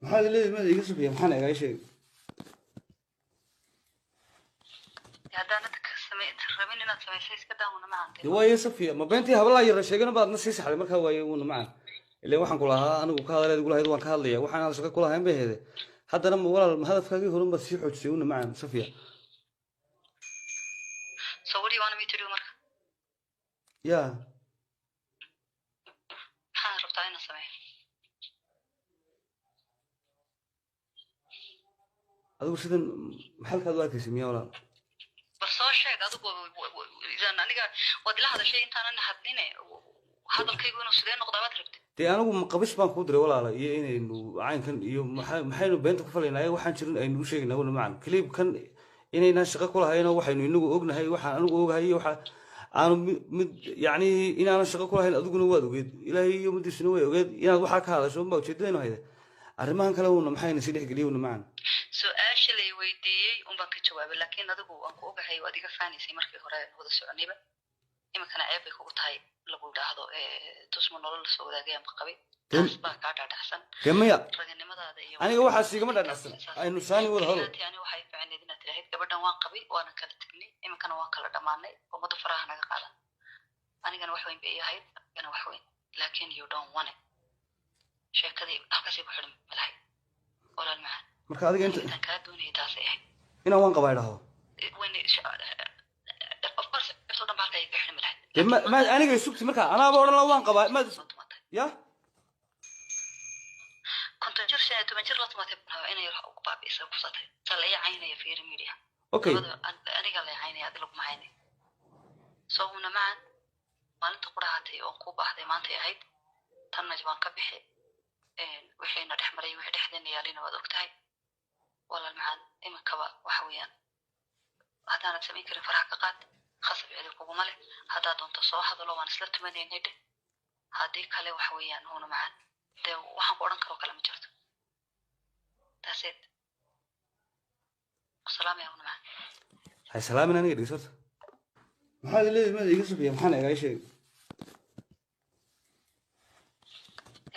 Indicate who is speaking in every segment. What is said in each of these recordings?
Speaker 1: Maxaad leedahay maad iga safiya? Maxaan egaa sheeg.
Speaker 2: Haddaanad ka samay rabin inaad samaysay, iska daahuna macaan.
Speaker 1: Dee waaye Safiya, ma beentii habalaa yara sheegana baad na sii saxday. Markaa waaye uuna macaan, ileen waxaan ku lahaa anigu ka hadaleed igu lahayd waan ka hadlaya, waxaan aan shaqo kulahayn bay heede. Haddana ma walaal, ma hadafkaagii horun baad sii xoojisay uuna macaan, Safiya?
Speaker 2: So what do you want me to do marka?
Speaker 1: Yaa?
Speaker 2: Maxaad rabtaa inaan sameeyo?
Speaker 1: Adigu sidan maxalkaad u arkaysay miyaa, walaal?
Speaker 2: Bal soo sheeg adigu. Idan aniga waad ila hadashay intaanan hadline, hadalkaygu inuu sidee noqdaa baad rabtay?
Speaker 1: Dee anigu ma qabis baan kuu diray walaala, iyo inaynu caynkan iyo maxaynu beenta ku falaynaa? Waxaan jirin aynu u sheegaynaa una macan clipkan inaynaan shaqo ku lahaynoo waxaynu inagu ognahay, waxaan anigu ogahay iyo waxa aanu mid yacni inaanan shaqo ku lahayn. Adiguna waad ogeed, Ilaahay iyo ummaddiisuna way ogeed inaad waxaa ka hadasho unbaa ujeedadaynu hayda. Arrimahan kale una maxayna sii dhexgeliye una macan?
Speaker 2: Su-aasha lay weydiiyey unbaan ka jawaabay, laakiin adigu waan ku ogahay, waad iga faanaysay markii hore aan wada soconayba. Iminkana ceeb bay kugu tahay lagu idhaahdo tusma nolol lasoo wadaagay ama qabay. Taas baa kaa dhaadhacsan.
Speaker 1: Dee maya.
Speaker 2: Raganimadaada iyo
Speaker 1: Aniga waxaas igama dhaadhacsan. Aynu saani wada hadal.
Speaker 2: Keliyaati ani waxay fiicneed inaad tidhaahid gabadhan waan qabay, waana kala tegnay, iminkana waan kala dhammaanay, ummadu faraha naga qaadan. Anigana wax weyn bay ii ahayd, anigana wax weyn, laakiin you don't want it. Sheekadii halkaasay ku xidhan malahay, walaal macaan.
Speaker 1: Marka adiga inta
Speaker 2: Intaan kaa doonayay taasay ahayd.
Speaker 1: Inaan waan qabaa idhaahdo?
Speaker 2: Of course, ceebtoo dhan ba halkaa iga xidhan malahay.
Speaker 1: Dee ma aniga isugti marka anaaba odhan la waan qabaa maad ya.
Speaker 2: 50 jir, 15 jir la tumatay baan rabaa inay wax ugu baabi'isay kusatay saa la ii caynaya, fiiri media.
Speaker 1: Okay.
Speaker 2: Labada aniga la caynaya, adi laguma caynay. Soo huna macan, maalinta qurahatay oon kuu baahday maantay ahayd. Tanna waan ka bixi, wixiina dhex maray, wixii dhexdeena yaalina waad ogtahay, walaal macaan. Iminkaba waxa weeyaan, haddaanad samayn karin faraha ka qaad, khasab cidi kuguma leh. Haddaad doonto soo hadalo, waan isla tumanaynay dheh. Haddii kale waxa weeyaan, huna macaan, dee waxaan ku odhan karoo kale ma jirto. Taaseed salaamaya, huna macaan.
Speaker 1: Hay salaamin, aniga dhegeyso horta. Maxaad leedahay maad iga safiya? Maxaan egaa sheeg.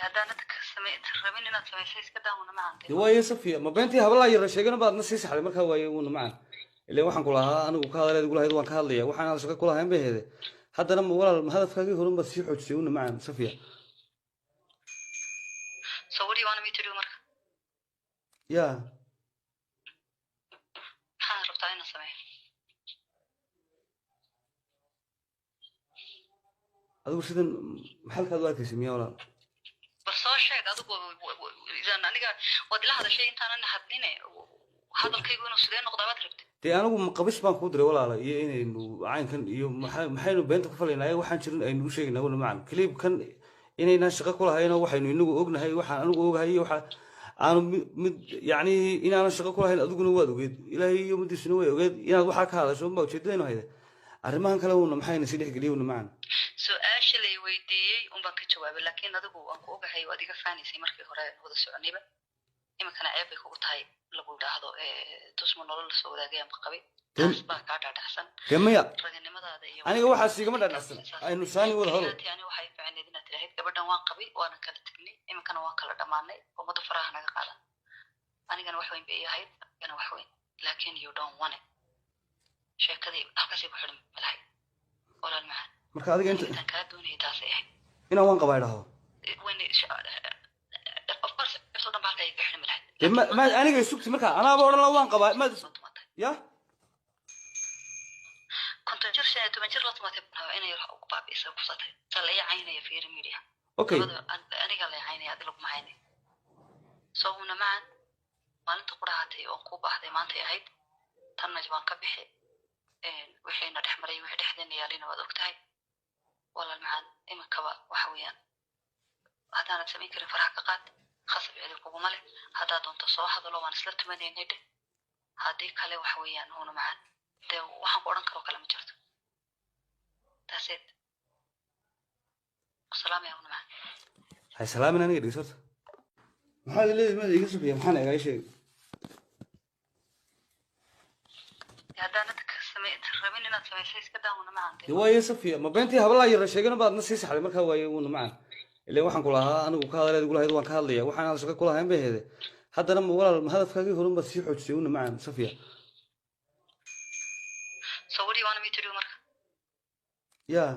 Speaker 2: Haddaanad ka samay rabin inaad samaysay, iska daahuna macaan.
Speaker 1: Dee waaye Safiya, ma beentii habalaa yara sheegana baad na sii saxday. Markaa waaye uuna macaan, ileen waxaan ku lahaa anigu ka hadaleed igu lahayd waan ka hadlaya, waxaan aan shaqo kulahayn bay heede. Haddana ma walaal, ma hadafkaagii horun baad sii xoojisay una macaan, Safiya?
Speaker 2: So what do you want me to do marka?
Speaker 1: Yaa?
Speaker 2: Maxaad rabtaa inaan sameeyo?
Speaker 1: Adigu sidan maxalkaad u arkaysay miyaa, walaal?
Speaker 2: Bal soo sheeg adigu. Idan aniga waad ila hadashay intaanan hadline, hadalkaygu inuu sidee noqdaa baad rabtay?
Speaker 1: Dee anigu ma qabis baan kuu diray walaala, iyo inaynu caynkan iyo maxaynu beenta ku falaynaa? Waxaan jirin aynu u sheegaynaa una macan clipkan inaynaan shaqo ku lahaynoo waxaynu inagu ognahay, waxaan anigu ogahay iyo waxa aanu mid yacni inaanan shaqo ku lahayn. Adiguna waad ogeed, Ilaahay iyo ummaddiisuna way ogeed inaad waxaa ka hadasho unbaa ujeedadaynu hayda. Arrimahan kale una maxayna sii dhexgeliye una macan?
Speaker 2: Su-aasha lay weydiiyey unbaan ka jawaabay, laakiin adigu waan ku ogahay, waad iga faanaysay markii hore aan wada soconayba. Iminkana ceeb bay kugu tahay lagu idhaahdo tusma nolol lasoo wadaagay ama qabay. Taas baa kaa dhaadhacsan.
Speaker 1: Dee maya.
Speaker 2: Raganimadaada iyo
Speaker 1: Aniga waxaas igama dhaadhacsan. Aynu saani wada hadal.
Speaker 2: Keliyaati ani waxay fiicneed inaad tidhaahid gabadhan waan qabay, waana kala tegnay, iminkana waan kala dhammaanay, ummadu faraha naga qaadan. Anigana wax weyn bay ii ahayd, anigana wax weyn, laakiin you don't want it. Sheekadii halkaasay ku xidhan malahay, walaal macaan.
Speaker 1: Marka adiga inta
Speaker 2: Intaan kaa doonayay taasay ahayd.
Speaker 1: Inaan waan qabaa idhaahdo?
Speaker 2: Of course, ceebtoo dhan ba halkaa iga xidhan malahay.
Speaker 1: Dee ma aniga isugti marka anaaba odhan la waan qabaa maad ya.
Speaker 2: 50 jir, 15 jir la tumatay baan rabaa inay wax ugu baabi'isay kusatay saa la ii caynaya, fiiri media.
Speaker 1: Okay.
Speaker 2: Labada aniga la caynaya, adi laguma caynay. Soo huna macan, maalinta qurahatay oon kuu baahday maantay ahayd. Tanna waan ka bixi, wixiina dhex maray, wixii dhexdeena yaalina waad ogtahay, walaal macaan. Iminkaba waxa weeyaan, haddaanad samayn karin faraha ka qaad, khasab cidi kuguma leh. Haddaad doonto soo hadalo, waan isla tumanaynay dheh. Haddii kale waxa weeyaan, huna macaan, dee waxaan ku odhan karoo kale ma jirto. Taaseed salaamaya, huna macaan.
Speaker 1: Hay salaamin, aniga dhegeyso horta. Maxaad leedahay maad iga safiya? Maxaan egaa sheeg.
Speaker 2: Haddaanad ka samay rabin inaad samaysay, iska daahuna macaan.
Speaker 1: Dee waaye Safiya, ma beentii habalaa yara sheegana baad na sii saxday. Markaa waaye uuna macaan, ileen waxaan ku lahaa anigu ka hadaleed igu lahayd waan ka hadlaya, waxaan aan shaqo kulahayn bay heede. Haddana ma walaal, ma hadafkaagii horun baad sii xoojisay una macaan, Safiya?
Speaker 2: So what do you want me to do marka?
Speaker 1: Yaa.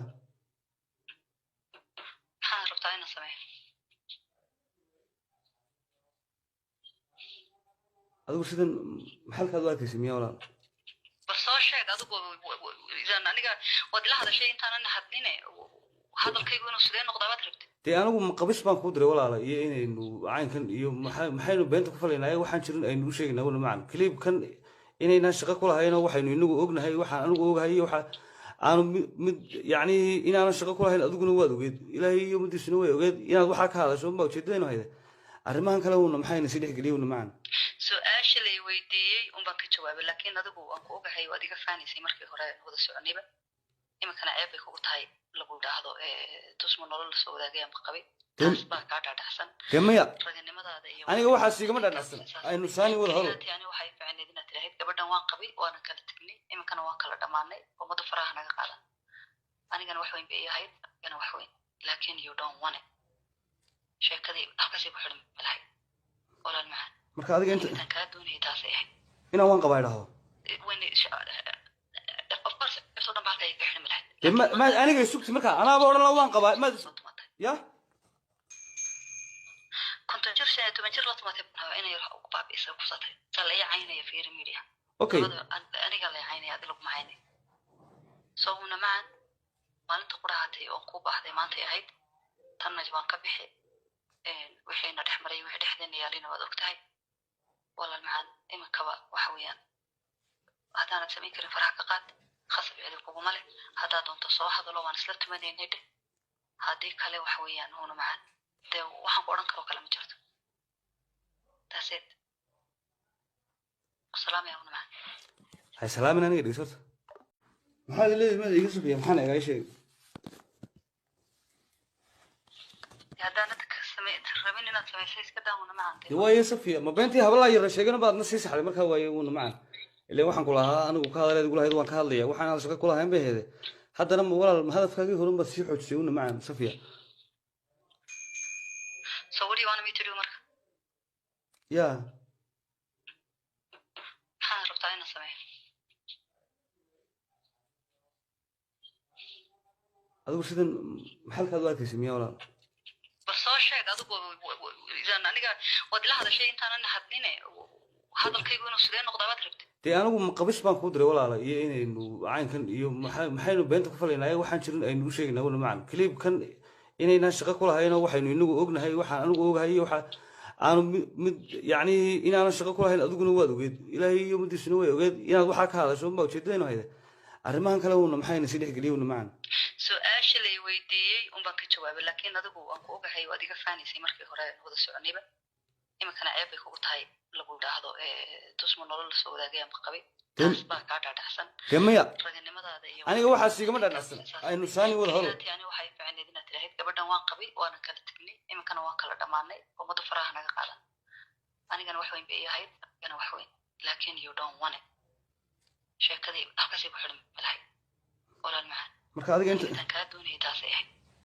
Speaker 2: Maxaad rabtaa inaan sameeyo?
Speaker 1: Adigu sidan maxalkaad u arkaysay miyaa, walaal?
Speaker 2: Bal soo sheeg adigu. Idan aniga waad ila hadashay intaanan hadline, hadalkaygu inuu sidee noqdaa baad rabtay?
Speaker 1: Dee anigu ma qabis baan kuu diray walaala iyo inaynu caynkan iyo maxaynu beenta ku falaynaa, waxaan jirin aynu u sheegaynaa una macan. Clipkan inaynaan shaqo ku lahaynoo waxaynu inagu ognahay, waxaan anigu ogahay iyo waxa aanu mid yacni inaanan shaqo ku lahayn, adiguna waad ogeed, Ilaahay iyo ummaddiisuna way ogeed. Inaad waxaa ka hadasho unbaa ujeedadaynu hayda. Arrimahan kale una maxayna sii dhexgeliya una macan?
Speaker 2: Su-aasha lay weydiiyey unbaan ka jawaabay, laakiin adigu waan ku ogahay, waad iga faanaysay markii hore wada soconayba. Iminkana ceeb bay kugu tahay lagu idhaahdo Tusmo nolol lasoo wadaagay ama qabay. Taas baa kaa dhaadhacsan.
Speaker 1: Dee maya.
Speaker 2: Raganimadaada iyo
Speaker 1: Aniga waxaas igama dhaadhacsan. Aynu saani wada hadal.
Speaker 2: Keliyaati ani waxay fiicneyd inaad tirahayd gabadhan waan qabay, waana kala tegnay, iminkana waan kala dhammaanay, ummadu faraha naga qaadan. Anigana wax weyn bay ii ahayd, anigana wax weyn, laakiin you don't want it. Sheekadii halkaasay ku xidhan lahayd, walaal macaan.
Speaker 1: Marka adiga inta
Speaker 2: Intaan kaa doonayay taasay ahayd.
Speaker 1: Inaan waan qabaa idhaahdo?
Speaker 2: When of course soo dhan ba halkaa iga xidhan lahayd.
Speaker 1: Dee ma aniga isugti marka anaaba odhan la waan qabaa maad
Speaker 2: Soo tumatay.
Speaker 1: Ya.
Speaker 2: 50 jir, 15 jir la tumatay baan inay wax ugu baabi'isay kusatay saa la ii caynaya, fiiri media.
Speaker 1: Okay.
Speaker 2: Labada aniga la caynaya, adi laguma caynay. Soo huna macan, maalinta qurahatay oon kuu baahday maantay ahayd, tanna waan ka bixi. Wixiina dhex maray, wixii dhexdeena yaalina waad ogtahay, walaal macaan. Iminkaba waxa weeyaan, haddaanad samayn karin faraha ka qaad, khasab cidi kuguma leh. Haddaad doonto soo hadalo, waan isla tumanaynay dheh. Haddii kale waxa weeyaan, huna macaan, dee waxaan ku odhan karoo kale ma jirto. That's it. Salaamaya, huna macaan.
Speaker 1: Hay salaamin, aniga dhegeyso horta. Maxaad leedahay? Maad iga Safiya, maxaan egaa sheeg?
Speaker 2: Haddaanad ka samay rabin inaad samaysay, iska daa, huna macaan.
Speaker 1: Dee waaye Safiya, ma beentii habalaa yara sheegana baad na sii saxday markaa? Waaye uuna macan, ileen waxaan ku lahaa anigu ka hadaleed igu lahayd waan ka hadlaya, waxaan aan shaqo ku lahayn bay heede. Haddana ma walaal, ma hadafkaagii horun baad sii xoojisay una macan, Safiya?
Speaker 2: So what do you want me to do marka?
Speaker 1: Yaa.
Speaker 2: Maxaad rabtaa inaan sameeyo?
Speaker 1: Adigu sidan maxalkaad u arkaysay miyaa, walaal?
Speaker 2: Bal soo sheeg adigu. Idan aniga waad ila hadashay intaanan hadline, hadalkaygu inuu sidee noqdaa baad rabtay?
Speaker 1: Dee anigu ma qabis baan kuu diray walaala iyo inaynu caynkan iyo maxaynu beenta ku falaynaa, waxaan jirin aynu u sheegaynaa una macan. Clipkan inaynaan shaqo ku lahaynoo waxaynu inagu ognahay, waxaan anigu ogahay iyo waxa aanu mid yacni inaanan shaqo ku lahayn, adiguna waad ogeed, Ilaahay iyo ummaddiisuna way ogeed. Inaad waxaa ka hadasho unbaa ujeedadaynu hayda. Arrimahan kale una maxayna sii dhexgeliya una macan?
Speaker 2: Su-aasha lay weydiiyey unbaan ka jawaabay, laakiin adigu waan ku ogahay, waad iga faanaysay markii hore wada soconayba. Iminkana ceeb bay kugu tahay lagu idhaahdo Tusmo nolol lasoo wadaagay ama qabay. Taas baa kaa dhaadhacsan.
Speaker 1: Dee maya.
Speaker 2: Raganimadaada iyo
Speaker 1: Aniga waxaas igama dhaadhacsan. Aynu saani wada hadal.
Speaker 2: Keliyaati ani waxay fiicneyd inaad tirahayd gabadhan waan qabay, waana kala tegnay, iminkana waan kala dhammaanay, ummadu faraha naga qaadan. Anigana wax weyn bay ii ahayd, anigana wax weyn, laakiin you don't want it. Sheekadii halkaasay ku xidhan lahayd, walaal macaan.
Speaker 1: Marka adiga inta
Speaker 2: Intaan kaa doonayay taasay ahayd.